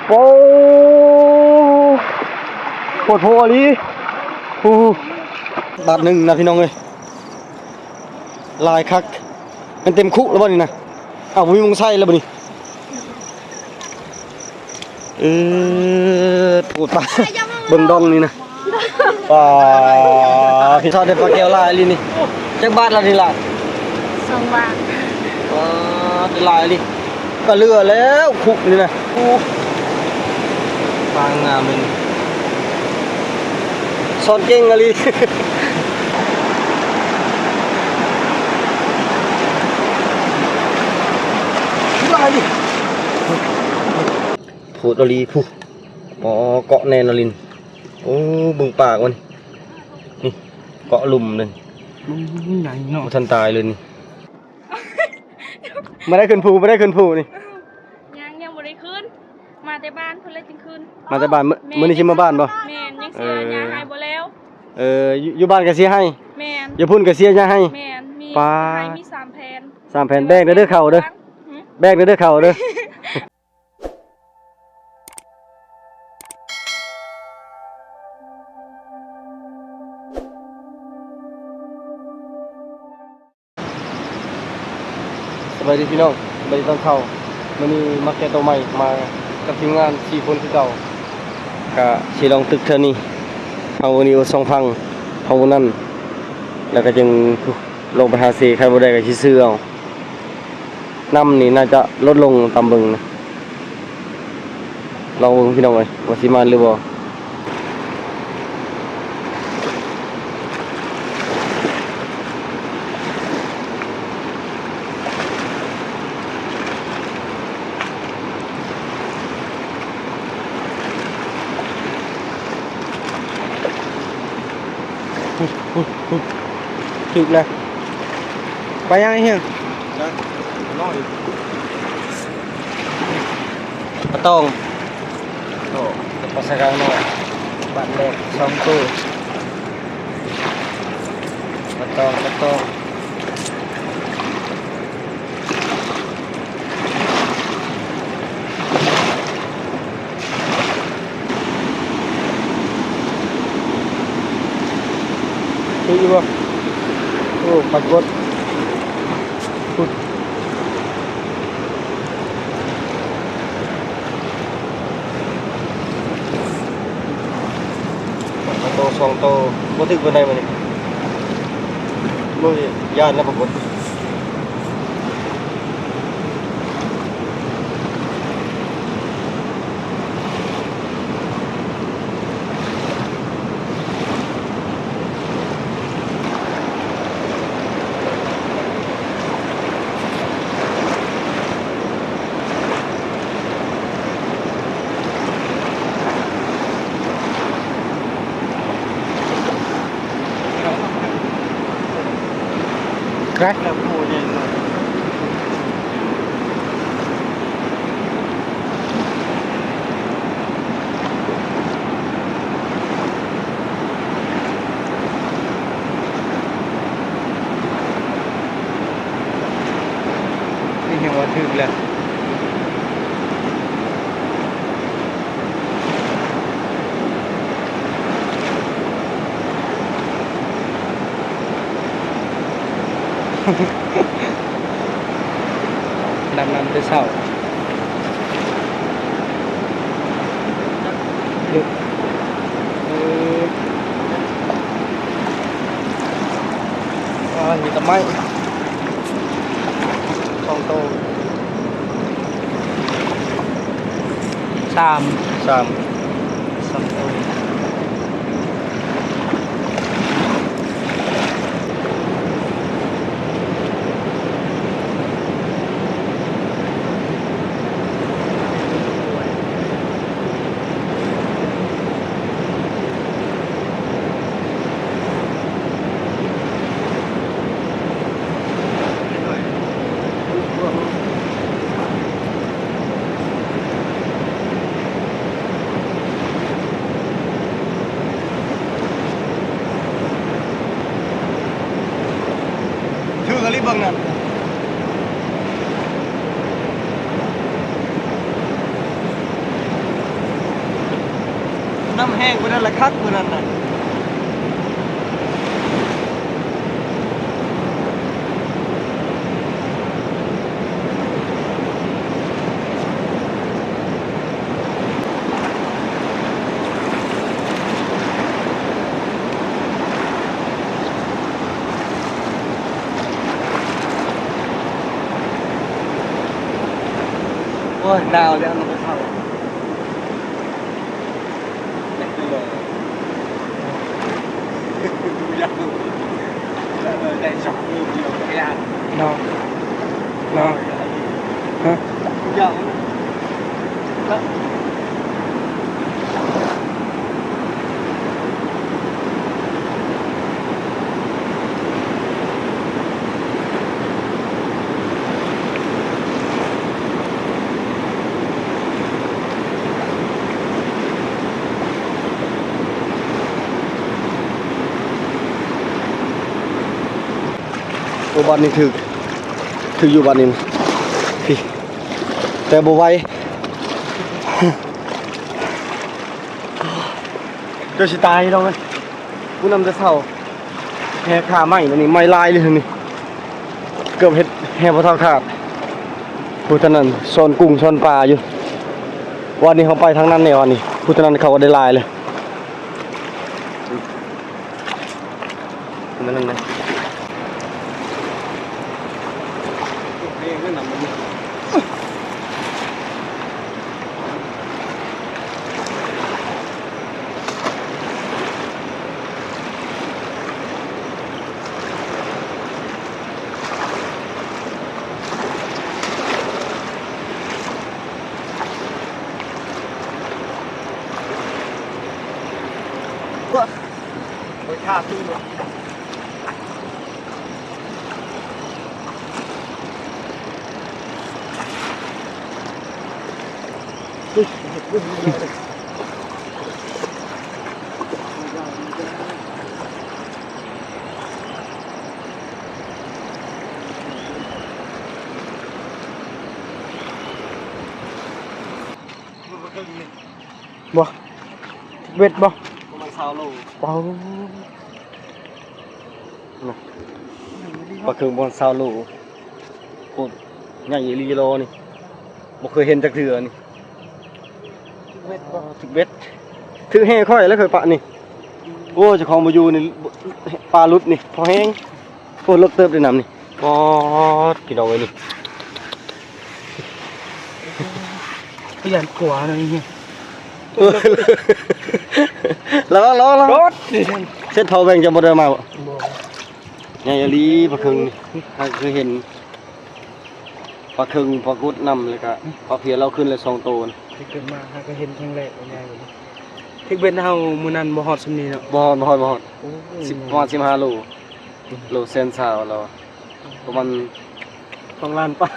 ໂອ້ ໂພດໂພອີ່ຫຼີ. ໂອ້ ບາດໜຶ່ງນະພີ່ນ້ອງເອີຍ ຫຼາຍຄັກ. ມັນເຕັມຄຸແລ້ວບໍ່ນີ້ນະ? ເອົ້າ ບໍ່ມີໝ່ອງໃສ່ແລ້ວບໍ່ນີ້? ເອີ ໂອ້ ຕາຍ ເບິ່ງດອງນີ້ນະ. ປາ ພີ່ຊອດໄດ້ປາແກ້ວຫຼາຍອີ່ຫຼີນີ້. ຈັກບາດລະນີ້ລະ? ສອງບາດ. ປາ ໄດ້ຫຼາຍອີ່ຫຼີ. ກະເຫຼືອແລ້ວຄຸນີ້ນະ. ໂອ້ ປາງາມເລີຍນີ້ ຊ້ອນເກັ່ງອີ່ຫຼີ. ຫຼາຍອີ່ຫຼີ ໂພດອີ່ຫຼີພຸ້ນ. ອໍ ເກາະແນ່ນອນລິນ. ໂອ້ ເບິ່ງປາກມັນນີ້ ເກາະລຸ່ມເລີຍ. ໂອ້ ໃຫຍ່ເນາະ ບໍ່ທັນຕາຍເລີຍນີ້. ບໍ່ໄດ້ຂຶ້ນພູ ບໍ່ໄດ້ຂຶ້ນພູນີ້. ຍັງ ຍັງບໍ່ໄດ້ຂຶ້ນ ມາແຕ່ບ້ານພຸ້ນແຫຼະຈຶ່ງຂຶ້ນ. ມາແຕ່ບ້ານ. ມື້ ແມ່ນ ມື້ນີ້ຊິມາບ້ານບໍ່? ແມ່ນ ຍັງເສຍຫຍ້າໄຮ່ບໍ່ແລ້ວ. ເອີ ຢູ່ ຢູ່ບ້ານກະເສຍໄຮ່. ແມ່ນ ຢູ່ພຸ້ນກະເສຍຫຍ້າໄຮ່. ແມ່ນ ມີ ປາ ໄຮ່ມີສາມແຜ່ນ. ສາມແຜ່ນ. ແບ່ງເດີ ເຂົ້າເດີ. ຫື? ແບ່ງເດີ ເຂົ້າເດີ. ສະບາຍດີພີ່ນ້ອງ ສະບາຍດີຕອນເຊົ້າ. ມື້ນີ້ມາແກ້ໂຕໃໝ່ ມາກັບທີມງານສີ່ຄົນຄືເກົ່າ. ກະຊິລອງຕຶກເທື່ອນີ້ ພັງວະນີໂອສອງພັງ ພັງວະນັ້ນ ແລ້ວກະຈຶ່ງລົງໄປຫາເຊ. ຄັນບໍ່ໄດ້ກະຊິຊື້ເອົາ. ນ້ຳນີ້ໜ້າຈະລົດລົງຕາມເບິ່ງນະ. ລອງເບິ່ງພີ່ນ້ອງເອີຍ ວ່າຊິມານຫຼືບໍ່. ຖືກແລ້ວ. ປາຫຍັງອີ່ຫຍັງ? ປາຕອງ. ໂອ້ ປາສາກາງນ້ອຍ ບາດແລກສອງໂຕ. ປາຕອງ ປາຕອງ. ຖືກຢູ່ບໍ່? ໂອ້ ປາກົດ. ໂຕສອງໂຕ ບໍ່ຖືກປານໃດມື້ນີ້. ໂອ້ຍ ຢ້ານແລ້ວປາກົດ. ໄກ. ນີ້ຍັງວ່າຖືກແຫຼະ. ດຳນ້ຳແຕ່ເຊົ້າ. ເອີ ໂອ້ຍ ມີແຕ່ໄມ້. ສອງໂຕ. ສາມ. ສາມ. ສາມໂຕ. ໂອ້ ນ້ຳແຫ້ງມື້ນັ້ນລະຄັກມື້ນັ້ນນະ. ໂອ້ຍ ໜາວແລ້ວ ເນາະ ເນາະ ຮະ. ໂອ້ ບາດນີ້ຖືກ ຖືກຢູ່ບາດນີ້ ພີ້ ແຕ່ບໍ່ໄຫວ ເກືອບຊິຕາຍ ພີ່ນ້ອງເອີຍ. ຜູ້ນຳແຕ່ເຊົ້າ ແຮ່ຂ້າໄມ້ ອັນນີ້ໄມ້ຫຼາຍເລີຍນີ້ ເກືອບເຮັດແຮ່ພໍ່ເຖົ້າຂາດ. ຜູ້ທາງນັ້ນຊ້ອນກຸ້ງຊ້ອນປາຢູ່ ວານນີ້ເຮົາໄປທາງນັ້ນແດ່ ວານນີ້ ຜູ້ທາງນັ້ນເຂົາກໍໄດ້ຫຼາຍເລີຍ. ນັ້ນນະ ໂອ້ຍ ຂ້າຕູ້ລົດ. ບໍ່ ເວັດບໍ່ ປະມານຊາວໂລ. ປາ ປາເຄິ່ງປະມານຊາວໂລ. ໂອ້ ໃຫຍ່ອີ່ຫຼີ ໂລນີ້ ບໍ່ເຄີຍເຫັນຈັກເທື່ອນີ້. ຖືກເບັດ ຖືກແຮ່ຂ້ອຍແລ້ວຂ້ອຍປະນີ້. ໂອ້ ເຈົ້າຂອງບໍ່ຢູ່ນີ້ ປາຫຼຸດນີ້ ພໍແຮງ. ໂອ້ ເລິກເຕີບເດ້ນ້ຳນີ້. ປອດ ພີ່ນ້ອງເອີຍນີ້ ຢ້ານກົວນະນີ້. ລະວັງ ລະວັງ ລະວັງ. ເຊັດເຂົາແບ່ງຈະບໍ່ໄດ້ມາບໍ່? ບໍ່. ໃຫຍ່ອີ່ຫຼີປາເຄິ່ງນີ້ ຫາກເຄີຍເຫັນ. ປາເຄິ່ງ ປາກຸດນຳ ແລ້ວກະປາເພຍລາວຂຶ້ນແລ້ວສອງໂຕນະ. ທີ່ເກີດມາຫາກະເຫັນຄັ້ງແລກວ່າໃຫຍ່. ຖືກເບັດເຮົາມື້ນັ້ນບໍ່ຮອດສ່ຳນີ້ເນາະ. ບໍ່ຮອດ ບໍ່ຮອດ ບໍ່ຮອດ. ໂອ້ຍ ສິບ ປະມານສິບຫ້າໂລ ໂລແສນຊາວລາວ ປະມານສອງລ້ານປາຍ.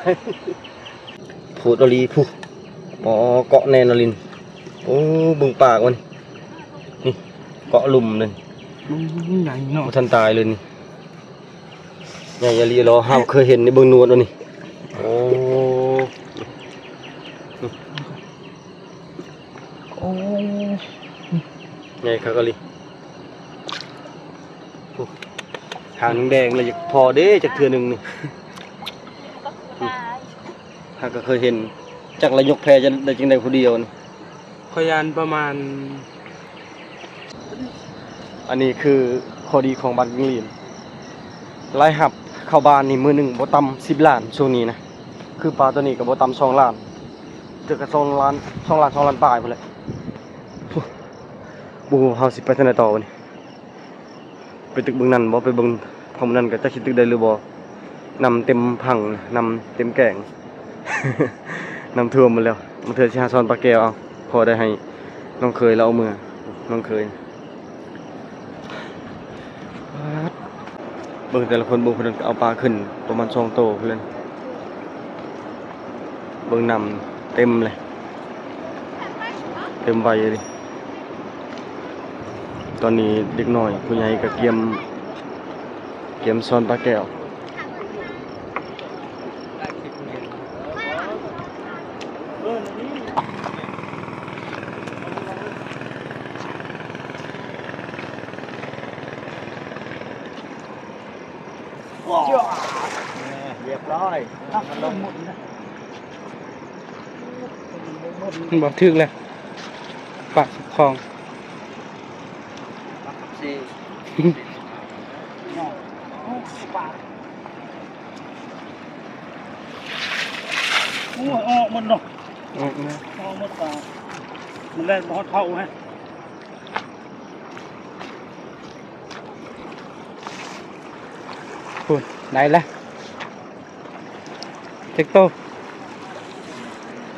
ໂພດອີ່ຫຼີພຸ້ນ. ອໍ ເກາະແນ່ນອນລິນ. ໂອ້ ເບິ່ງປາກມັນນີ້ ເກາະລຸ່ມເລີຍ. ໂອ້ ໃຫຍ່ເນາະ ບໍ່ທັນຕາຍເລີຍນີ້. ໃຫຍ່ອີ່ຫຼີເນາະ ເຮົາເຄີຍເຫັນໃນເບິ່ງໜວດເນາະນີ້. ໂອ້ ໂອ້ ໃຫຍ່ຄັກອີ່ຫຼີ. ໂອ້ ຫາງແດງໆ ລະຢາກພໍເດ້ຈັກເທື່ອໜຶ່ງນີ້. ຫາກະເຄີຍເຫັນ ຈັກລະຍົກແພໄດ້ຈັ່ງໃດຜູ້ດຽວນີ້. ຂ້ອຍຢ້ານປະມານ ອັນນີ້ຄືຂໍ້ດີຂອງບ້ານກິງຫຼີນ ລາຍຮັບເຂົ້າບ້ານນີ້ມື້ໜຶ່ງບໍ່ຕ່ຳສິບລ້ານຊ່ວງນີ້ນະ. ຄືປາໂຕນີ້ກໍບໍ່ຕ່ຳສອງລ້ານ ເທື່ອກໍສອງລ້ານ ສອງລ້ານ ສອງລ້ານປາຍພຸ້ນແຫຼະ. ບໍ່ຮູ້ເຮົາຊິໄປທາງໃດຕໍ່ບາດນີ້. ໄປຕຶກເບິ່ງນັ້ນບໍ່ ໄປເບິ່ງຝັ່ງນັ້ນກໍຈັກຊິຕຶກໄດ້ຫຼືບໍ່. ນ້ຳເຕັມພັງ ນ້ຳເຕັມແກ້ງ ນ້ຳຖ້ວມໝົດແລ້ວ. ບາງເທື່ອຊິຫາຊ້ອນປາແກ້ວເອົາ ພໍໄດ້ໃຫ້ນ້ອງເຂີຍລາວເອົາເມືອ ນ້ອງເຂີຍ. ປາດ ເບິ່ງແຕ່ລະຄົນ ເບິ່ງຄົນນັ້ນກໍເອົາປາຂຶ້ນປະມານສອງໂຕພຸ້ນແຫຼະ. ເບິ່ງນ້ຳເຕັມເລີຍ ເຕັມໄວເລີຍ. ຕອນນີ້ເດັກນ້ອຍຜູ້ໃຫຍ່ກໍກຽມ ກຽມຊ້ອນປາແກ້ວ. ເອີ ນີ້ ເອີ ນີ້. ຮຽບຮ້ອຍ ມັນບໍ່ຖືກແລ້ວ ປາກຂອງ ປາກເຊ ໂອ້ຍ ອອກໝົດເນາະ ອອກມາ ອອກໝົດປາ ມັນແລ່ນບໍ່ຮອດເຜົານະ. ພຸ້ນ ໄດ້ລະ ຈັກໂຕ?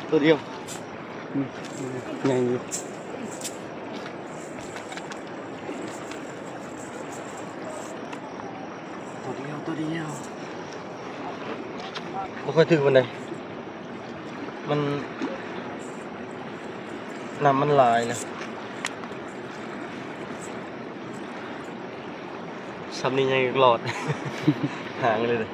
ໂຕດຽວ ອືມ ໃຫຍ່ຢູ່ ໂຕດຽວ ໂຕດຽວ ບໍ່ຄ່ອຍຖືກປານໃດ. ມັນ ນ້ຳມັນຫຼາຍນະ ຊ່ຳນີ້ຍັງລອດ ຫາງເລີຍ.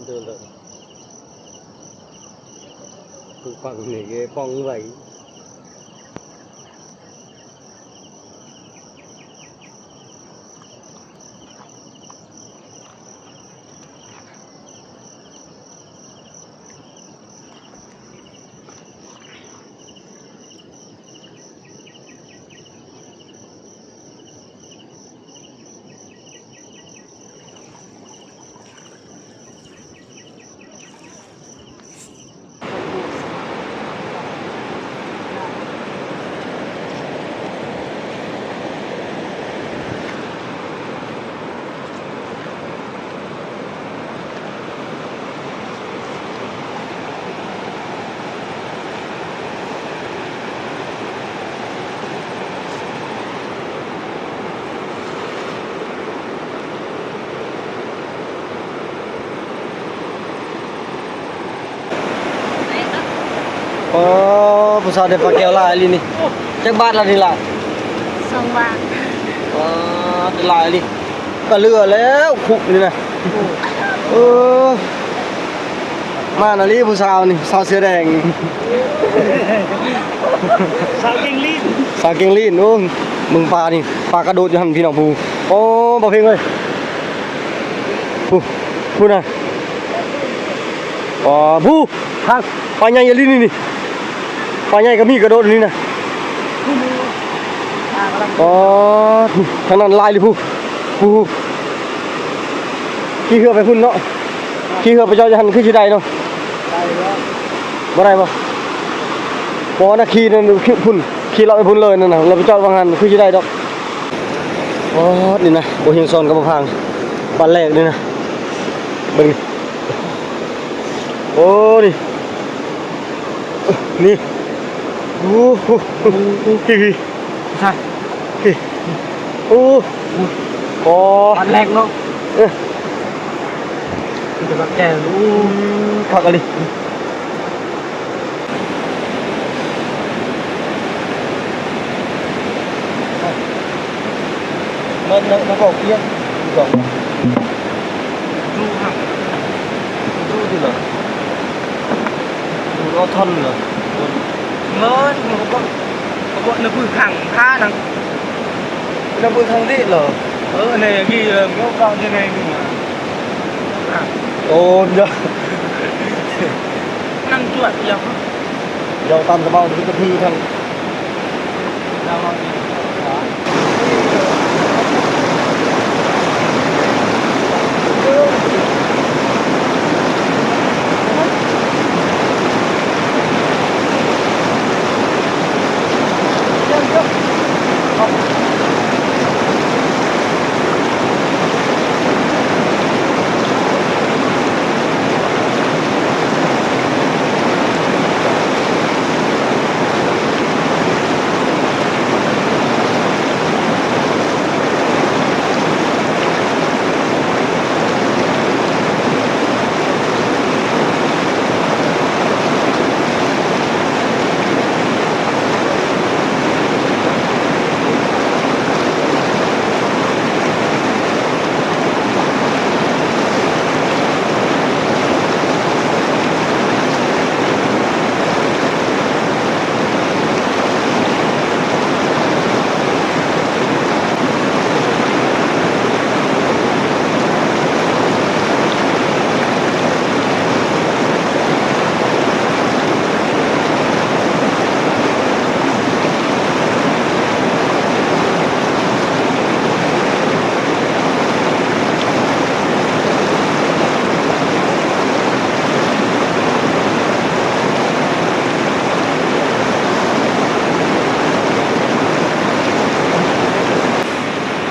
ເດີນເລີຍ ຄືຝັ່ງນີ້ກໍປ້ອງໄວ້. ອໍ ຜູ້ສາວໄດ້ປາແກ້ວຫຼາຍອີ່ຫຼີນີ້. ຈັກບາດລະນີ້ລະ? ສອງບາດ. ອໍ ໄດ້ຫຼາຍອີ່ຫຼີ. ກະເຫຼືອແລ້ວຄຸກນີ້ນະ. ໂອ້ ເອີ ມານະລີ້ຜູ້ສາວນີ້ ສາວເສືອແດງ ສາວເກັ່ງລີ້ນ ສາວເກັ່ງລີ້ນ. ໂອ້ ເບິ່ງປານີ້ ປາກະໂດດຢູ່ຫັ້ນພີ່ນ້ອງຜູ້. ໂອ້ ບໍ່ເພັງເອີຍ ຜູ້ ຜູ້ນະ. ອໍ ຜູ້ ທາງປາໃຫຍ່ອີ່ຫຼີນີ້ນີ້ ປາໃຫຍ່ກໍມີກະໂດດນີ້ນະ. ອໍ ທາງນັ້ນຫຼາຍເລີຍຜູ້ ຜູ້ ຂີ່ເຮືອໄປພຸ້ນເນາະ ຂີ່ເຮືອໄປຈອດຢູ່ຫັ້ນຄືຊິໄດ້ເນາະ. ໄດ້ບໍ່? ບໍ່ໄດ້ບໍ່? ບໍ່ນະ ຂີ່ນັ້ນພຸ້ນ ຂີ່ເລາະໄປພຸ້ນເລີຍນັ້ນນະ ແລ້ວໄປຈອດຫວ່າງຫັ້ນຄືຊິໄດ້ດອກ. ໂອ້ ນີ້ນະ ບໍ່ຮຽງຊອນກັບບໍ່ພາງ ປານແລກນີ້ນະ ເບິ່ງນີ້. ໂອ້ ນີ້ ນີ້ ໂອ້ ພີ່ ພີ່ ໃສ່ ພີ່ ໂອ້ ໂອ້ ປານແລກເນາະ. ເອີ ເປັນຕາແກ່ ໂອ້ ຄັກອີ່ຫຼີ. ມັນ ມັນ ມັນກໍອອກເປັນຢູ່ດອກ ດູຫັ້ນ ດູຕິລະ ດູອອກທ່ອນລະ ເມີນ ເຂົາບອກ ເຂົາບອກນະປືຂັງທ່ານະ ນະປືຂັງຕິລະ. ເອີ ໃນກີ້ ເອີ ເຂົາເຈົ້າຈະໄດ້ ໂອ້ ເດີ ນັ່ງຈວດ ເອີ ເອົາຕາມສະເປົາ ຄືກະພືທັງ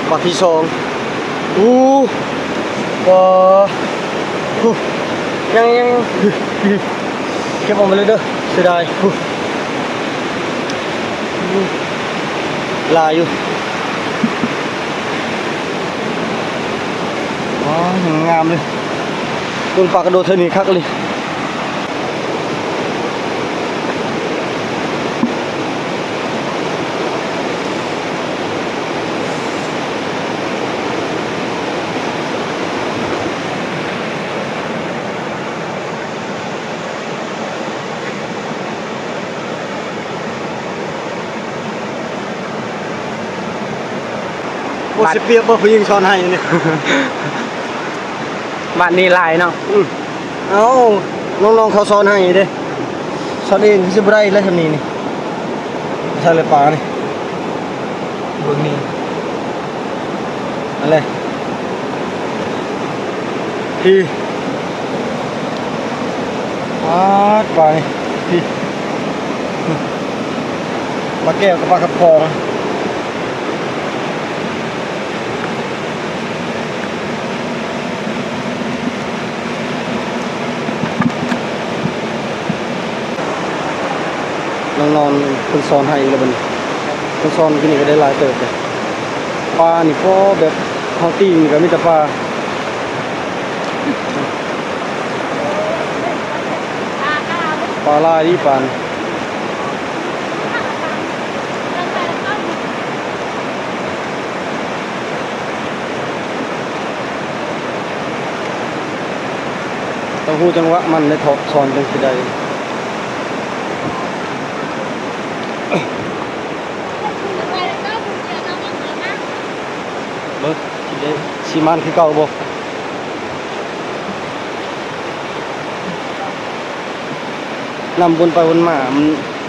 ປາກທີສອງ. ໂອ້ ປາ ໂອ້ ຍັງ ຍັງ ເກັບອອກມາເລີຍເດີ ເສຍດາຍ. ໂອ້ ຫຼາຍຢູ່. ວ້າວ ງາມເລີຍ. ເບິ່ງປາກະໂດດເທື່ອນີ້ຄັກອີ່ຫຼີ. ໂອ້ ບາດ ຊິປຽບບໍ່ ຜູ້ຍິງສອນໄຫ້ນີ້. ບາດນີ້ຫຼາຍເນາະ. ອື ເອົ້າ ນ້ອງໆເຂົາສອນໄຫ້ເດ້ ສອນເອງຄືຊິບໍ່ໄດ້ແລ້ວຊ່ຳນີ້ນີ້. ໃສ່ເລີຍປານີ້ ເບິ່ງນີ້ ອັນແລກ ພີ້ ປາດ ປານີ້ ພີ້ ປາແກ້ວກັບປາກະປ໋ອງ. ນ້ອງໆເພິ່ນສອນໄຫ້ອີກແລ້ວບັດນີ້ ເພິ່ນສອນກິນນີ້ກໍໄດ້ຫຼາຍເຕີບເດ້. ປານີ້ພໍແບບເຮົາຕີນີ້ກໍມີແຕ່ປາ ປາຫຼາຍດີປານີ້. ຕ້ອງຮູ້ຈັງຫວະມັນເດ້ເທາະ ສອນຈັ່ງຊິໄດ້. ເບິ່ງ ຊິໄດ້ ຊິໝານຄືເກົ່າບໍ່? ນຳວົນໄປວົນມາ ມັນ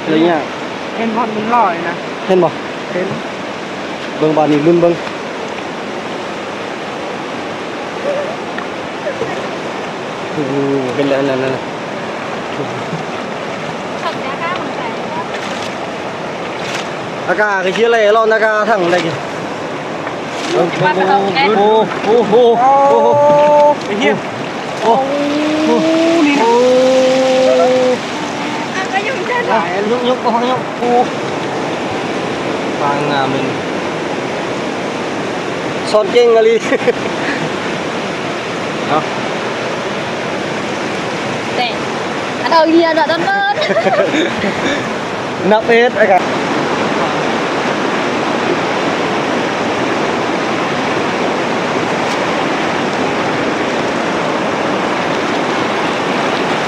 ເລີຍຍາກ. ເຫັນບ່ອນມັນລອຍນະ. ເຫັນບໍ່? ເຫັນ. ເບິ່ງບາດນີ້ ລຸ້ນເບິ່ງ. ໂອ້ ເຫັນແລ້ວ ເຫັນແລ້ວ ເຫັນແລ້ວ. ອາກາດກໍເຊຍແຫຼະ ລອນອາກາດທາງໃດ. ໂອ້ ໂອ້ ໂອ້ ໂອ້ ໄອ້ເຫຍ ໂອ້ ນີ້ນະ ໂອ້ ຍົກໆ ໂອ້ ປາງາມເລີຍ ສອນເກັ່ງອີ່ຫຼີ. ເນາະ ແຕ່ອັນເອົາເຮຍເນາະ ດຳເນີນ ນັບເອດອາກາດ.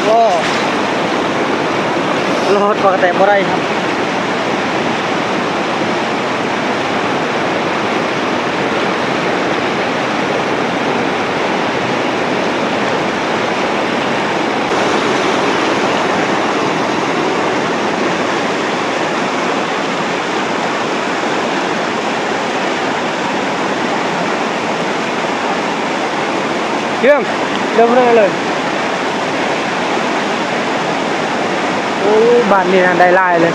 ໂອ້ ລອດປະກະແຕບໍ່ໄດ້ຄັບ. ເລື່ອງເລີ່ມເລີຍ. ໂອ້ ບາດນີ້ນະ ໄດ້ຫຼາຍເລີຍ.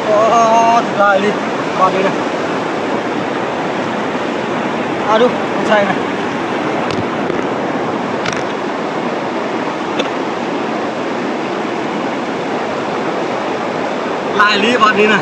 ໂອ້ ຫຼາຍອີ່ຫຼີ ບາດນີ້ນະ. ເອົາດູ ໃສ່ນະ. ຫຼາຍອີ່ຫຼີບາດນີ້ນະ.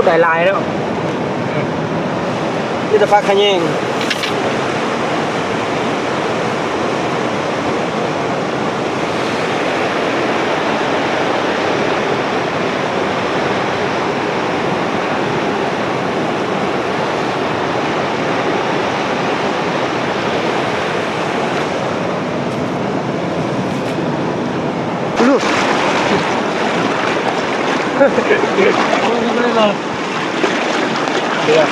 ໄດ້ຫຼາຍເນາະ ມີແຕ່ຜັກຂະແຍງ. ເຫຼືອ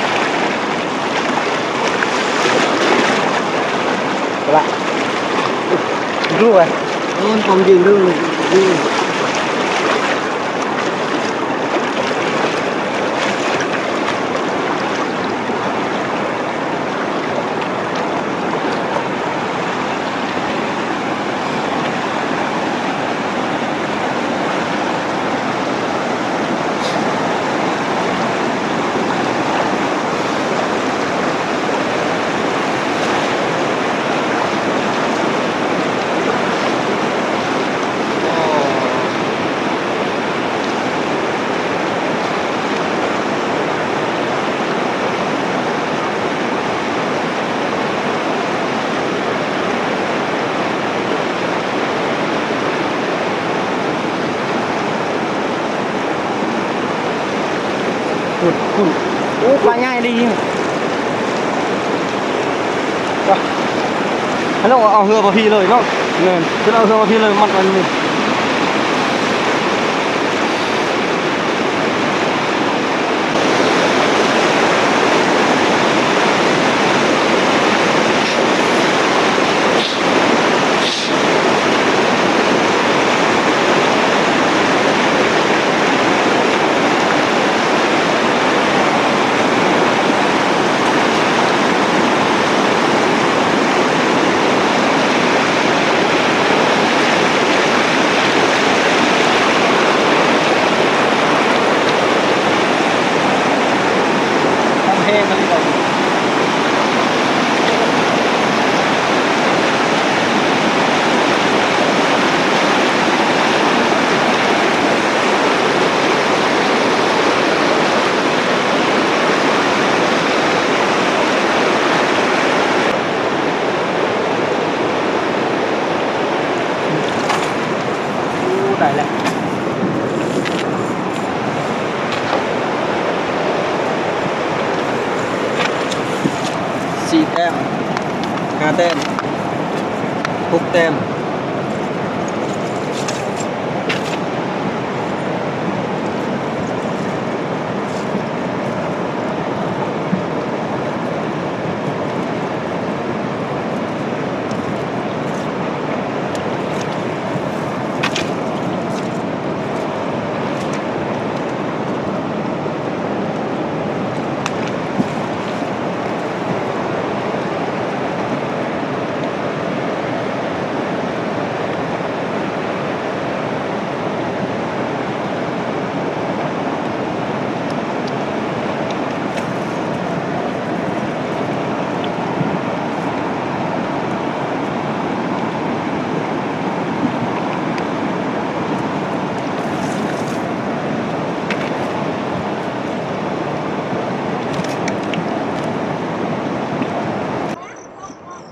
ເວລາ ຮູ້ໄປ ໂອ້ຍ ຄວາມຈິງເລື່ອງນີ້. ພຸ້ນ ພຸ້ນ ໂອ້ ປາໃຫຍ່ດີ. ປະ ໃຫ້ລອງເອົາເຮືອມາພີ້ເລີຍເນາະ. ແມ່ນ ຈະເອົາເຮືອມາພີ້ເລີຍ ມັດໄວ້ນີ້. ໂອ້ ໄດ້ແລ້ວ ສີ່ແຕ້ມ ຫ້າແຕ້ມ ຫົກແຕ້ມ.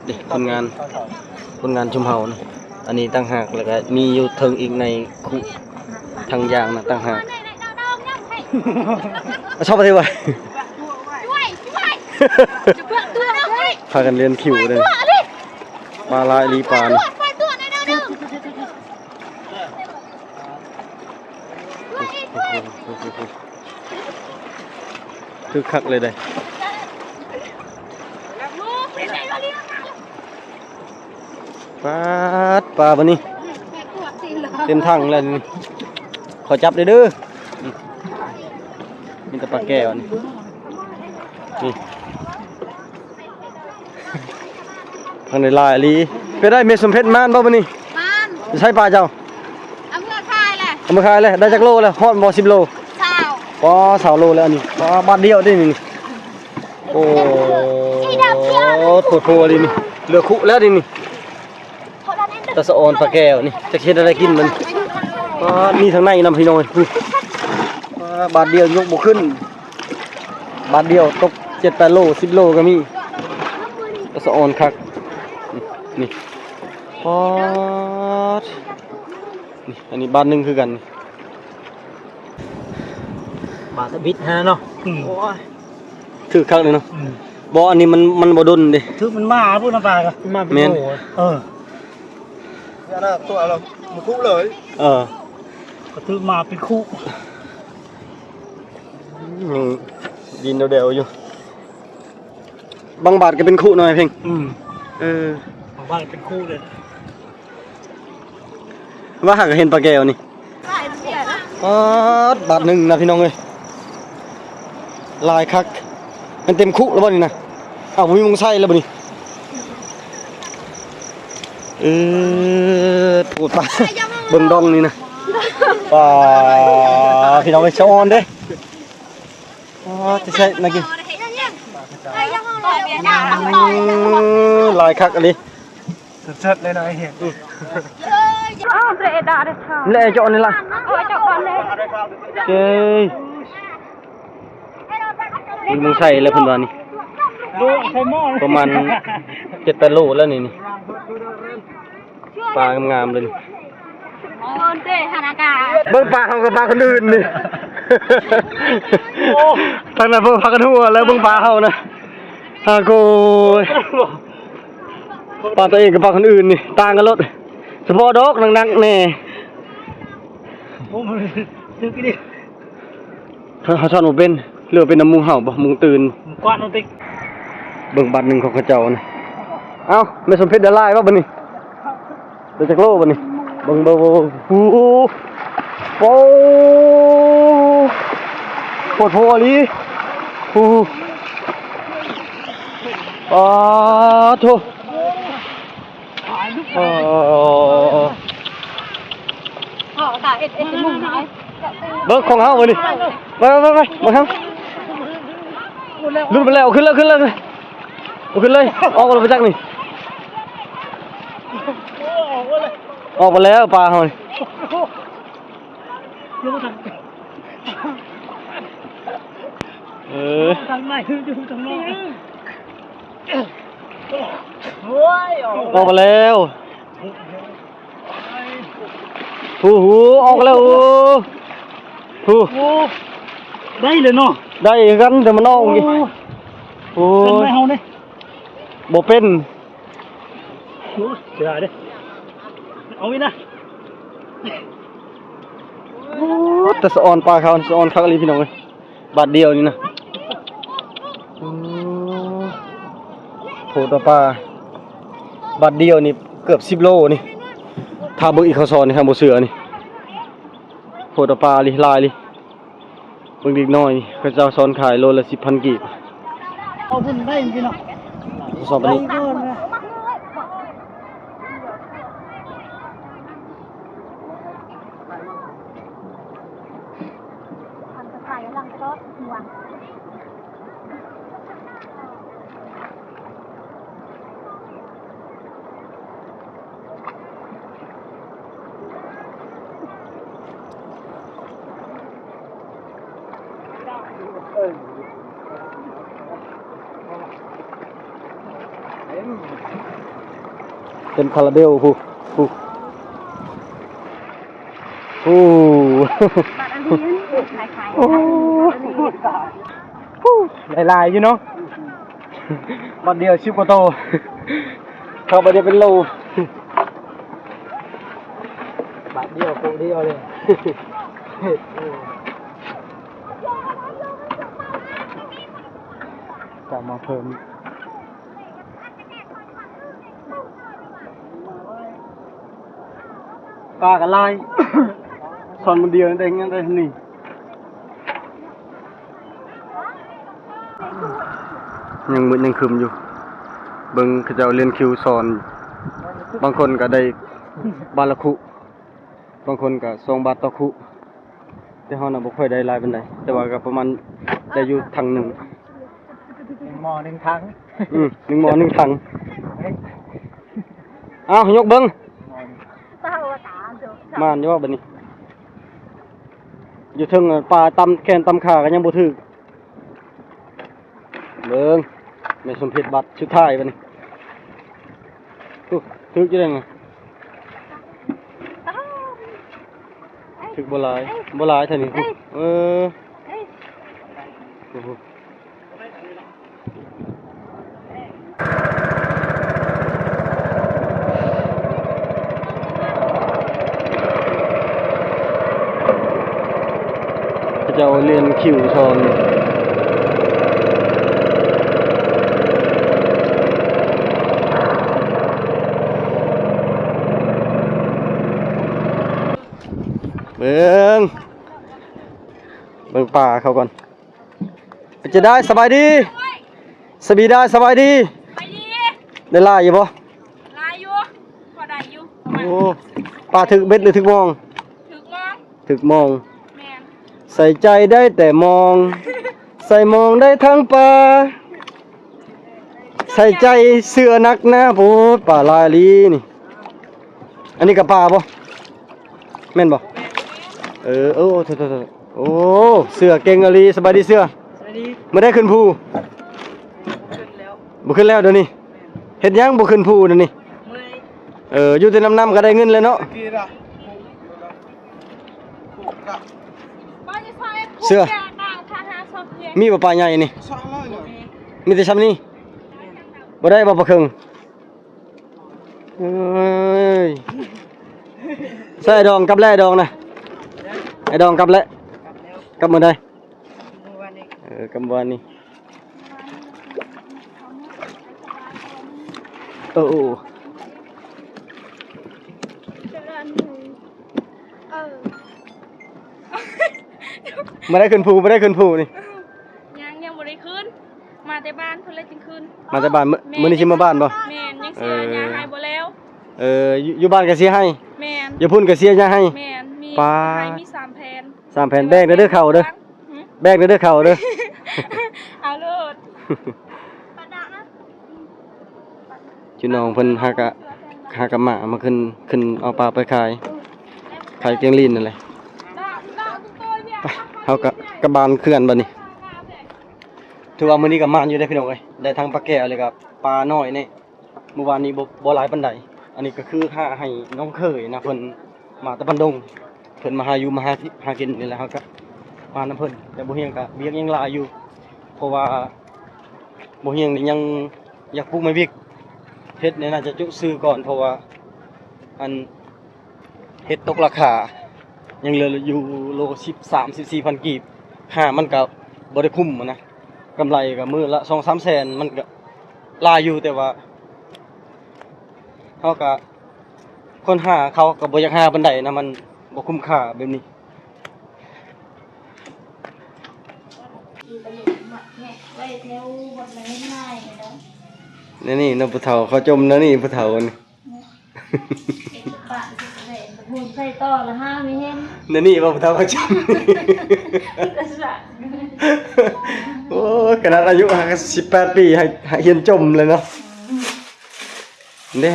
ເດ້ ຜົນງານ ຜົນງານຊຸມເຮົານະ ອັນນີ້ຕ່າງຫາກ ແລ້ວກະມີຢູ່ເທິງອີກໃນຄຸ ຖັງຢາງນະຕ່າງຫາກ. ເອົາຊອບປະເທດໄວ້ ພາກັນລຽນຄິວເດ້ ປາຫຼາຍອີ່ຫຼີປານ. ຄຶກຄັກເລີຍເດ້. ປາດ ປາບາດນີ້ ເຕັມຖັງແລ້ວນີ້. ຂໍຈັບເດີ້ ມີແຕ່ປາແກ້ວນີ້ ນີ້. ທາງໃນຫຼາຍອີ່ຫຼີ. ເປັນໄດ ແມ່ສົມເພັດ ມານບໍ່ມື້ນີ້? ມານ. ຢູ່ໃສປາເຈົ້າ? ເອົາເມືອຂາຍແຫຼະ. ເອົາເມືອຂາຍແຫຼະ. ໄດ້ຈັກໂລແລ້ວ? ຮອດບໍ່ ສິບໂລ? ຊາວ. ປາ ຊາວໂລແລ້ວອັນນີ້. ປາ ບາດດຽວເດ້ນີ້. ໂອ້ ໂພດໂພອີ່ຫຼີນີ້. ເຫຼືອຄຸແລ້ວນີ້. ຕາສະອອນປາແກ້ວນີ້ ຈັກຊິເຮັດແນວໃດກິນມັນ. ປາ ມີທາງໃນນຳ ພີ່ນ້ອງເອີຍ. ປາ ບາດດຽວຍົກບໍ່ຂຶ້ນ. ບາດດຽວຕົກເຈັດແປດໂລ ສິບໂລກໍມີ. ກະສະອອນຄັກ. ນີ້ ນີ້ ປາດ ນີ້ ອັນນີ້ບາດໜຶ່ງຄືກັນ. ບາດທຳອິດຫັ້ນນະເນາະ. ອືມ ໂອ້ຍ ຖືກຄັກເລີຍເນາະ. ອືມ ບໍ່ ອັນນີ້ມັນ ມັນບໍ່ດົນເດ້. ຖືກມັນມາພຸ້ນນະປາກະ. ມາເປັນ ແມ່ນ ໂຫຼ. ເອີ ອັນນັ້ນຕົວເຮົາ ມັນຄຸເລີຍ. ເອີ ກະຖືກມາເປັນຄຸ. ອືມ ດິນແດວໆຢູ່. ບາງບາດກໍເປັນຄຸໜ້ອຍເພັງ. ອືມ ເອີ ບາງບາດເປັນຄຸເລີຍ. ວ່າຫາກະເຫັນປາແກ້ວນີ້. ປາດ ບາດໜຶ່ງນະພີ່ນ້ອງເອີຍ. ຫຼາຍຄັກ. ມັນເຕັມຄຸແລ້ວບໍ່ນີ້ນະ? ອ້າວ ບໍ່ມີໝ່ອງໃສ່ແລ້ວບໍ່ນີ້? ເອີ ໂອ້ ປາ ເບິ່ງດອງນີ້ນະ. ປາ ພີ່ນ້ອງເອີຍ ສະອອນເດ້. ອໍ ຈະໃສ່ມາກິນ. ອືມ ຫຼາຍຄັກອີ່ຫຼີ. ສົດໆເລີຍເນາະ ເຫັນ. ແລະເຈາະນີ້ລະ. ເອີຍ ມີໝ່ອງໃສ່ແລ້ວເພິ່ນວ່ານີ້. ປະມານເຈັດແປດໂລແລ້ວນີ້ ນີ້. ປາງາມໆເລີຍນີ້. ເບິ່ງປາເຮົາກັບປາຄົນອື່ນນີ້. ໂອ້ ທາງນັ້ນເພິ່ນພາກັນຫົວແລ້ວ ເບິ່ງປາເຮົານະ. ອາໂກຍ ປາຕົວເອງກັບປາຄົນອື່ນນີ້ຕ່າງກັນໂລດ. ສະເພາະດອກໜັກໆແດ່. ໂອ້ ມັນຖືກອີ່ຫຼີ. ເຮົາ ເຮົາສອນບໍ່ເປັນ ຫຼືວ່າເປັນນຳໝູ່ເຮົາບໍ່ ໝູ່ຕື່ນ. ກວາດເອົາຕິ. ເບິ່ງບາດໜຶ່ງຂອງເຂົາເຈົ້ານະ. ເອົ້າ ແມ່ສົມເພັດໄດ້ຫຼາຍບໍ່ບາດນີ້? ໄດ້ຈັກໂລບາດນີ້? ເບິ່ງ ເບິ່ງ ເບິ່ງ ໂອ້ ໂອ້ ໂພດໂພອີ່ຫຼີ. ໂອ້ ປາໂທ. ເອີ ພໍ່ຕາເຮັດ ເຮັດຈະມຸງຫຼາຍ. ເບິ່ງຂອງເຮົາບາດນີ້. ໄປ ໄປ ໄປ ເບິ່ງເຮົາ. ຫຼຸດໄປແລ້ວ ເອົາຂຶ້ນເລີຍ ເອົາຂຶ້ນເລີຍ ເອົາຂຶ້ນເລີຍ. ອອກມາແລ້ວໄປຈັກນີ້. ອອກມາແລ້ວປາເຮົານີ້. ເອີ ທາງໃນຢູ່ທາງນອກ. ໂອ້ຍ ອອກມາແລ້ວ. ໂອ້ໂຫ ອອກມາແລ້ວ. ໂອ້ ໂອ້ ໄດ້ເລີຍເນາະ. ໄດ້ຄືກັນ ແຕ່ມັນອອກ. ໂອ້ ໂອ້ຍ ເອົາເດ້ ບໍ່ເປັນ. ໂອ້ ເສຍດາຍເດ້. ເອົາອີກນະ. ໂອ້ ແຕ່ສະອອນປາເຂົາ ສະອອນຄັກອີ່ຫຼີພີ່ນ້ອງເອີຍ. ບາດດຽວນີ້ນະ. ໂອ້ ໂພດປາ ບາດດຽວນີ້ເກືອບສິບໂລນີ້. ຖ້າເບິ່ງອີ່ເຂົາສອນນີ້ ຄັນບໍ່ເຊື່ອນີ້ ໂພດປາອີ່ຫຼີ ຫຼາຍອີ່ຫຼີ. ເບິ່ງເດັກນ້ອຍນີ້ ເຂົາເຈົ້າສອນຂາຍໂລລະສິບພັນກີບ. ເອົາພຸ້ນໄດ້ຢູ່ເນາະ. ສອບອັນນີ້ ໄດ້ກ່ອນນະ. ເຕັມຄາລາເບວ ຜູ້ ຜູ້ ຜູ້. ບາດອັນນີ້ຂາຍໆ ໂອ້ ຜູ້ ຫຼາຍໆຢູ່ເນາະ. ບາດດຽວສິບກວ່າໂຕ ເຂົ້າບາດດຽວເປັນໂລ. ບາດດຽວໂປະດຽວເລີຍ. ກະມາເພີ່ມ. ປາກະຫຼາຍ ສອນມື້ດຽວໄດ້ ໄດ້ນີ້. ຍັງມືດຍັງຄຶ້ມຢູ່. ເບິ່ງເຂົາເຈົ້າລຽນຄິວສອນ. ບາງຄົນກະໄດ້ບາດລະຄຸ ບາງຄົນກະສອງບາດຕໍ່ຄຸ. ແຕ່ເຮົານະບໍ່ຄ່ອຍໄດ້ຫຼາຍປານໃດ ແຕ່ວ່າກໍປະມານໄດ້ຢູ່ຖັງໜຶ່ງ. ໜຶ່ງໝໍ້ໜຶ່ງຖັງ. ອືມ ໜຶ່ງໝໍ້ໜຶ່ງຖັງ. ເອົ້າ ຍົກເບິ່ງ. ໝານຢູ່ບໍ່ບາດນີ້? ຢູ່ເທິງປາຕຳແຂນຕຳຂາກໍຍັງບໍ່ຖືກ. ເບິ່ງ ແມ່ສົມເພັດບັດສຸດທ້າຍບັດນີ້. ໂອ້ ຖືກຢູ່ເດ້ນີ້ ຖືກບໍ່ຫຼາຍ ບໍ່ຫຼາຍເທົ່ານີ້. ເອີ ໂອ້ໂຫ ເຂົາເຈົ້າລຽນຄິວຊ່ອນ. ເບິ່ງ ເບິ່ງປາເຂົາກ່ອນ. ເປັນຈັ່ງໃດ? ສະບາຍດີ ສະບີດາ ສະບາຍດີ. ສະບາຍດີ. ໄດ້ຫຼາຍຢູ່ບໍ່? ຫຼາຍຢູ່ ພໍໄດ້ຢູ່. ໂອ້ ປາຖືກເບັດຫຼືຖືກມອງ? ຖືກມອງ. ຖືກມອງ. ແມ່ນ. ໃສ່ໃຈໄດ້ແຕ່ມອງ ໃສ່ມອງໄດ້ທັງປາ ໃສ່ໃຈເຊື່ອນັກໜາ. ໂອ້ ປາຫຼາຍອີ່ຫຼີນີ້. ອັນນີ້ກະປາບໍ່? ແມ່ນບໍ່? ເອີ ໂອ້ ໂອ້ ເສືອເກັ່ງອີ່ຫຼີ. ສະບາຍດີເສືອ. ສະບາຍດີ. ມື້ໃດຂຶ້ນພູ? ບໍ່ຂຶ້ນແລ້ວ ບໍ່ຂຶ້ນແລ້ວດຽວນີ້. ແມ່ນ. ເຮັດຫຍັງບໍ່ຂຶ້ນພູດຽວນີ້? ເມື່ອຍ. ເອີ ຢູ່ແຕ່ນ້ຳໆກະໄດ້ເງິນແລ້ວເນາະ. ເສືອ ມີບໍ່ປາໃຫຍ່ນີ້? ມີແຕ່ຊ່ຳນີ້ ບໍ່ໄດ້ບໍ່ປາເຄິ່ງ? ເອີຍ ໃສ່ດອງກັບແລ້ດອງນະ ໄອ້ດອງກັບແລ້ ກັບມື້ໃດ? ເອີ ກັບມື້ວານນີ້. ເອີ ບໍ່ໄດ້ຂຶ້ນພູ ບໍ່ໄດ້ຂຶ້ນພູນີ້. ຍັງ ຍັງບໍ່ໄດ້ຂຶ້ນ ມາແຕ່ບ້ານເພິ່ນແລ້ວຈຶ່ງຂຶ້ນ. ມາແຕ່ບ້ານ ມື້ ແມ່ນ ມື້ນີ້ຊິມາບ້ານບໍ່? ແມ່ນ ຍັງເສຍຫຍ້າໄຮ່ບໍ່ແລ້ວ. ເອີ ຢູ່ ຢູ່ບ້ານກະເສຍໄຮ່. ແມ່ນ. ຢູ່ພຸ້ນກະເສຍຫຍ້າໄຮ່. ແມ່ນ ມີ ປາ ໄຮ່ມີສາມແຜ່ນ. ສາມແຜ່ນ. ແບ່ງແດ່ເດີເຂົ້າເດີ. ຫືມ? ແບ່ງແດ່ເດີເຂົ້າເດີ. ເອົາໂລດ. ພີ່ນ້ອງເພິ່ນຫາກະ ຫາກະມາ ມາຂຶ້ນ ຂຶ້ນເອົາປາໄປຂາຍ ຂາຍແກງລີ້ນນັ້ນແຫຼະ. ໄປ ເຮົາກະກັບບ້ານຄືກັນບັດນີ້. ຖືວ່າມື້ນີ້ກະໝານຢູ່ເດ້ພີ່ນ້ອງເອີຍ ໄດ້ທັງປາແກ້ວ ແລ້ວກະປານ້ອຍແນ່. ມື້ວານນີ້ບໍ່ ບໍ່ຫຼາຍປານໃດ. ອັນນີ້ກະຄືຫາໃຫ້ນ້ອງເຂີຍນະ ເພິ່ນມາແຕ່ບ້ານດົງ ເພິ່ນມາຫາຢູ່ມາຫາ ຫາກິນນີ້ແຫຼະ. ເຮົາກະມານຳເພິ່ນ ແຕ່ບໍ່ຮຽງກະວຽກຍັງຫຼາຍຢູ່ ເພາະວ່າບໍ່ຮຽງນີ້ຍັງຢາກປູກໄມ້ວິກ ເຮັດນີ້ໜ້າຈະຈຸຊື່ກ່ອນ ເພາະວ່າ ອັນ ເຫັດຕົກລາຄາ ຍັງເຫຼືອຢູ່ໂລສິບສາມ ສິບສີ່ພັນກີບ ຫາມັນກະບໍ່ໄດ້ຄຸ້ມຫັ້ນນະ. ກຳໄລກະມື້ລະສອງສາມແສນ ມັນກະຫຼາຍຢູ່ ແຕ່ວ່າເຮົາກະ ຄົນຫາເຂົາກະບໍ່ຢາກຫາປານໃດນະ ມັນບໍ່ຄຸ້ມຄ່າແບບນີ້. ແນວນີ້ເນາະ ຜູ້ເຖົ້າເຂົາຈົ່ມແນວນີ້ ຜູ້ເຖົ້ານີ້. ເຮັດປະເຮັດແຫຼະ ໝູນໃສ່ຕໍ່ລະຫາມີເຫັນ ແນວນີ້ບໍ່ ຜູ້ເຖົ້າເຂົາຈ້ຳ. ໂອ້ຍ ຂະໜາດອາຍຸຫ້າສິບແປດປີ ໃຫ້ ໃຫ້ຮຽນຈົ່ມເລີຍເນາະ. ເດ້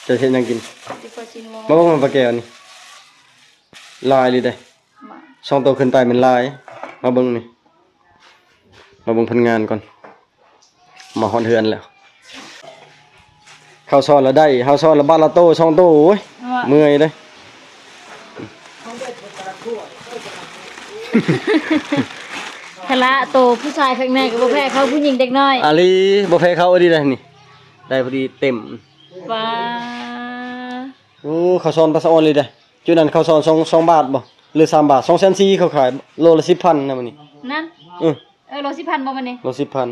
ຈະເຮັດຫຍັງກິນ? ຊິເປີດຊິໂມງ. ມາເບິ່ງປາແກ້ວນີ້ ຫຼາຍອີ່ຫຼີເດ້. ສອງໂຕຂຶ້ນໄປແມ່ນຫຼາຍ. ມາເບິ່ງນີ້ ມາເບິ່ງຜົນງານກ່ອນ. ມາຮອດເຮືອນແລ້ວ. ເຂົາສອນລະໄດ້ ເຮົາສອນລະບາດລະໂຕ ສອງໂຕ. ໂອ້ຍ ເມື່ອຍເດ້. ທະລະໂຕຜູ້ຊາຍຂ້າງໃນກະບໍ່ແພ້ເຂົາ ຜູ້ຍິງເດັກນ້ອຍ. ອາລີ ບໍ່ແພ້ເຂົາອີ່ຫຼີເດ້ນີ້. ໄດ້ພໍດີເຕັມ. ປາ ໂອ້ ເຂົາສອນປາສະອອນອີ່ຫຼີເດ້. ຈຸດນັ້ນເຂົາສອນສອງ ສອງບາດບໍ່ ຫຼືສາມບາດ? ສອງແສນສີ່ເຂົາຂາຍ ໂລລະສິບພັນນະມື້ນີ້. ນັ້ນ ເອີ ເອີ ໂລສິບພັນບໍ່ມື້ນີ້? ໂລສິບພັນ.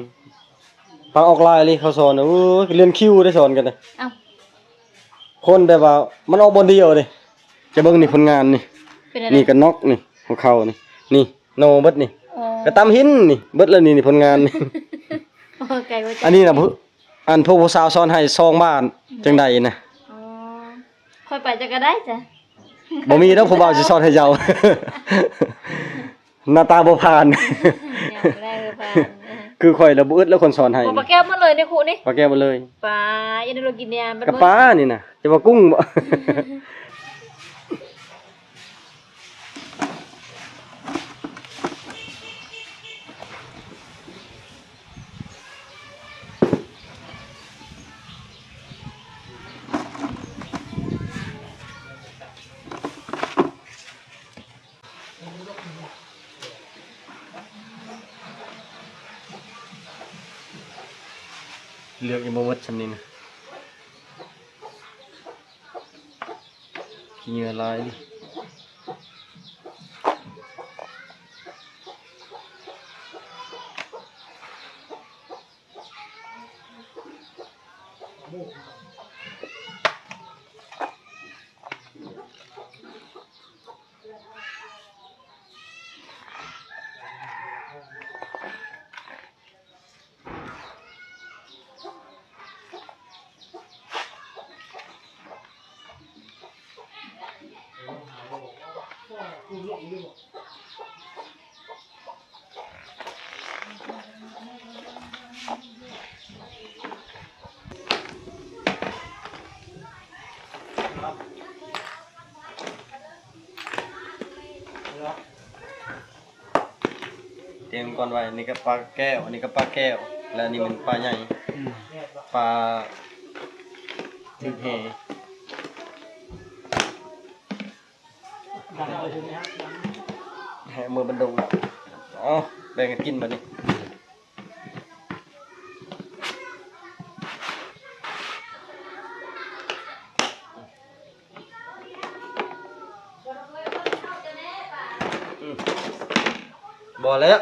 ປາອອກຫຼາຍເລີຍເຂົາສອນ. ໂອ້ຍ ລຽນຄິວໄດ້ສອນກັນເດ້. ເອົ້າ ຄົນແບບວ່າມັນອອກບ່ອນດຽວເດ້. ຈະເບິ່ງນີ້ຜົນງານນີ້ ເປັນແນວໃດ? ນີ້ກະນອກນີ້ ຂອງເຂົານີ້ ນີ້ໂນເບິດນີ້. ອໍ ກະຕຳຫີນນີ້ ເບິດແລ້ວນີ້ ນີ້ຜົນງານນີ້. ໂອ້ ໄກບໍ່ຈັກ ອັນນີ້ນະ ອັນພວກຜູ້ສາວສອນໃຫ້ສອງບາດ ຈັ່ງໃດນະ? ອໍ ຂ້ອຍໄປຈັກກະໄດ້ຈ້ະ. ບໍ່ມີດອກຜູ້ບ່າວຊິສອນໃຫ້ເຈົ້າ. ໜ້າຕາບໍ່ຜ່ານ. ຍັງບໍ່ໄດ້ ບໍ່ຜ່ານ. ຄືຂ້ອຍລະບໍ່ອຶດແລ້ວຄົນສອນໃຫ້. ບໍ່ ປາແກ້ວໝົດເລີຍໃນຄຸນີ້. ປາແກ້ວໝົດເລີຍ. ປາ ຢ່າໄດ້ລົງກິນແນວ ກະປານີ້ນະ ຈະວ່າກຸ້ງບໍ່? ລືອກຍັງບໍ່ໝົດຊ່ຳນີ້ນະ ຂີ້ເຫຍື້ອຫຼາຍເດ. ຕຽມກ່ອນໄວ້ ອັນນີ້ກໍປາແກ້ວ ອັນນີ້ກໍປາແກ້ວ ແລະ ອັນນີ້ແມ່ນປາໃຫຍ່ ອືມ ປາຖືກແຫ ແຫເມືອບັນດົງ ເອົາ ແບ່ງກັນກິນບັດນີ້. ອືມ ບໍ່ແລ້ວ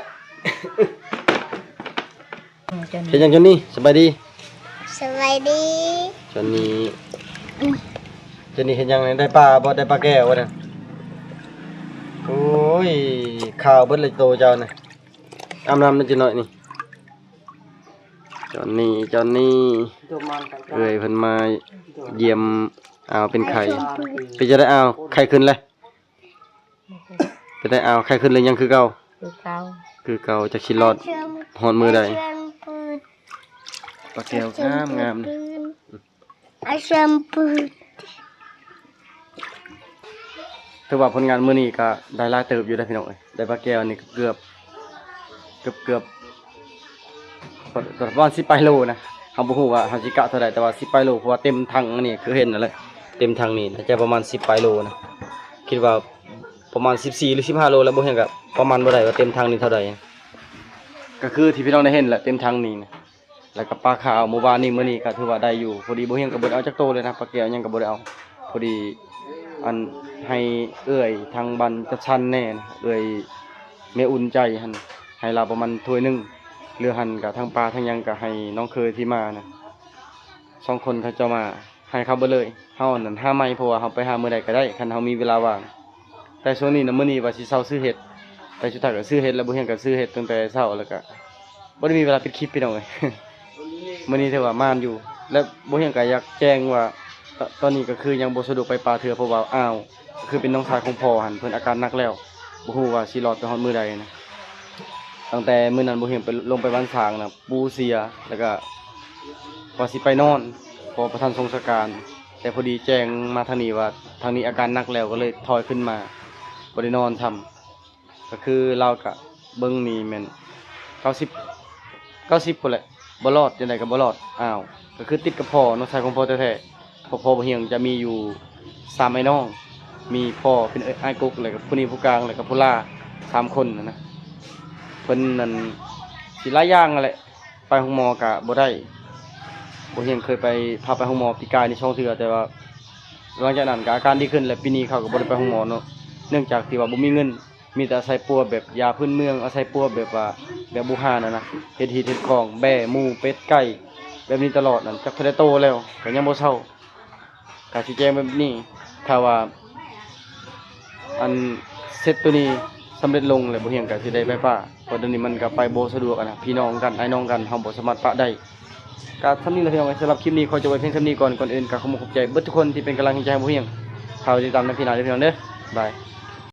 ເຮັດຫຍັງຈອນນີ້? ສະບາຍດີ. ສະບາຍດີ. ຈອນນີ້ ອືມ ຈອນນີ້ເຮັດຫຍັງນີ້? ໄດ້ປາບໍ່? ໄດ້ປາແກ້ວບໍ່ນະ? ໂອ້ຍ ຂາວເບິດເລີຍໂຕເຈົ້ານະ. ອາບນ້ຳແດ່ຈັກໜ້ອຍນີ້. ຈອນນີ້ ຈອນນີ້ ເອື້ອຍເພິ່ນມາຢ້ຽມອາວເປັນໄຂ້. ເປັນຈັ່ງໃດອາວ? ໄຂ້ຂຶ້ນແລ້ວ? ເປັນໃດອາວ? ໄຂ້ຂຶ້ນຫຼືຍັງຄືເກົ່າ? ຄືເກົ່າ ຄືເກົ່າ. ຈັກຊິລອດຮອດມື້ໃດ? ປາແກ້ວງາມໆ. ອາຊຳປຶດ ຖືວ່າຜົນງານມື້ນີ້ກໍໄດ້ຫຼາຍເຕີບຢູ່ເດ້ພີ່ນ້ອງເອີຍ. ໄດ້ປາແກ້ວນີ້ເກືອບ ເກືອບ ເກືອບ ປະ ປະມານສິບປາຍໂລນະ. ເຮົາບໍ່ຮູ້ວ່າເຮົາຊິກະເທົ່າໃດ ແຕ່ວ່າສິບປາຍໂລ ເພາະວ່າເຕັມຖັງອັນນີ້ ຄືເຫັນນັ້ນແຫຼະ ເຕັມຖັງນີ້ໜ້າຈະປະມານສິບປາຍໂລນະ. ຄິດວ່າປະມານສິບສີ່ ຫຼື ສິບຫ້າໂລແລ້ວ ບໍ່ເຫັນ ກໍປະມານບໍ່ໄດ້ວ່າເຕັມຖັງນີ້ເທົ່າໃດ. ກໍຄືທີ່ພີ່ນ້ອງໄດ້ເຫັນແຫຼະ ເຕັມຖັງນີ້ນະ. ແລ້ວກໍປາຂາວມື້ວານນີ້ ມື້ນີ້ກໍຖືວ່າໄດ້ຢູ່. ພໍດີບໍ່ຮຽງກໍບໍ່ໄດ້ເອົາຈັກໂຕເລີຍນະ ປາແກ້ວຫຍັງກໍບໍ່ໄດ້ເອົາ. ພໍດີອັນໃຫ້ເອື້ອຍທາງບ້ານຈັດສັນແດ່ນະ ເອື້ອຍແມ່ອຸ່ນໃຈຫັ້ນ ໃຫ້ລາວປະມານຖ້ວຍໜຶ່ງ. ເຫຼືອຫັ້ນກໍທັງປາທັງຫຍັງກໍໃຫ້ນ້ອງເຄີຍທີ່ມານະ ສອງຄົນເຂົາເຈົ້າມາ ໃຫ້ເຂົາເບິດເລີຍ. ເຮົານັ້ນຫາໃໝ່ ເພາະວ່າເຮົາໄປຫາມື້ໃດກໍໄດ້ ຄັນເຮົາມີເວລາວ່າງ. ແຕ່ຊ່ວງນີ້ນະ ມື້ນີ້ວ່າຊິເຊົາຊື້ເຫັດ ແຕ່ສຸດທ້າຍກໍຊື້ເຫັດ ແລ້ວບໍ່ຮຽງກໍຊື້ເຫັດຕັ້ງແຕ່ເຊົ້າ ແລ້ວກໍບໍ່ໄດ້ມີເວລາປິດຄລິບພີ່ນ້ອງເອີຍ. ມື້ນີ້ຖືວ່າໝານຢູ່ ແລະ ບໍ່ຮຽງກໍຢາກແຈ້ງວ່າ ຕ- ຕອນນີ້ກໍຄືຍັງບໍ່ສະດວກໄປປ່າເທື່ອ ເພາະວ່າອ້າວ ກໍຄືເປັນນ້ອງຊາຍຂອງພໍ່ຫັ້ນ ເພິ່ນອາການໜັກແລ້ວ ບໍ່ຮູ້ວ່າຊິລອດໄປຮອດມື້ໃດນະ. ຕັ້ງແຕ່ມື້ນັ້ນບໍ່ຮຽງໄປ ລົງໄປບ້ານຊ້າງນະ ປູເສຍ ແລ້ວກໍວ່າຊິໄປນອນ ເພາະບໍ່ທັນສົ່ງສະການ. ແຕ່ພໍດີແຈ້ງມາທາງນີ້ວ່າ ທາງນີ້ອາການໜັກແລ້ວ ກໍເລີຍຖອຍຂຶ້ນມາ ບໍ່ໄດ້ນອນຊ້ຳ. ກໍຄືລາວກະເບິ່ງນີ້ແມ່ນເກົ້າສິບ ເກົ້າສິບພຸ້ນແຫຼະ ບໍ່ລອດ ຈັ່ງໃດກໍບໍ່ລອດ. ອ້າວ ກໍຄືຕິດກັບພໍ່ເນາະ ສາຍຂອງພໍ່ແທ້ໆ ເພາະພໍ່ບໍ່ຮຽງຈະມີຢູ່ສາມອ້າຍນ້ອງ ມີພໍ່ເປັນເອື້ອຍ ອ້າຍກົກ ແລ້ວກໍຜູ້ນີ້ຜູ້ກາງ ແລ້ວກໍຜູ້ຫຼ້າ ສາມຄົນຫັ້ນນະ. ເພິ່ນນັ້ນຊິຫຼາຍຢ່າງຫັ້ນແຫຼະ ໄປໂຮງໝໍກໍບໍ່ໄດ້ ບໍ່ຮຽງເຄີຍໄປ ພາໄປໂຮງໝໍປີກາຍນີ້ສອງເທື່ອ ແຕ່ວ່າຫຼັງຈາກນັ້ນກໍອາການດີຂຶ້ນ ແລະ ປີນີ້ເຂົາກໍບໍ່ໄດ້ໄປໂຮງໝໍເນາະ ເນື່ອງຈາກທີ່ວ່າບໍ່ມີເງິນ. ມີແຕ່ອາໄສປົວແບບຢາພື້ນເມືອງ ອາໄສປົວແບບວ່າ ແບບບູຮານຫັ້ນນະ ເຮັດຮີດເຮັດຄອງ ແບ້ ໝູ ເປັດ ໄກ່ ແບບນີ້ຕະຫຼອດນັ້ນ ຈັກເທົ່າໃດໂຕແລ້ວ ກໍຍັງບໍ່ເຊົາ. ກະຊິແຈ້ງແບບນີ້ ຖ້າວ່າ ອັນ ເສັດໂຕນີ້ສຳເລັດລົງແລ້ວ ບໍ່ຮຽງກະຊິໄດ້ໄປປ່າ ເພາະດຽວນີ້ມັນກະໄປບໍ່ສະດວກຫັ້ນນະ ພີ່ນ້ອງກັນ ອ້າຍນ້ອງກັນ ເຮົາບໍ່ສາມາດປະໄດ້. ກະສ່ຳນີ້ລະພີ່ນ້ອງເອີຍ ສຳລັບຄລິບນີ້ຂໍຈົບໄວ້ພຽງສ່ຳນີ້ກ່ອນ. ກ່ອນອື່ນກະຂໍຂອບໃຈເບິດທຸກຄົນທີ່ເປັນກຳລັງໃຈໃຫ້ບໍ່ຮຽງ ຖ້າວ່າຕິດຕາມໃນຄລິບໜ້າເດີພີ່ນ້ອງເດີ ບາຍ.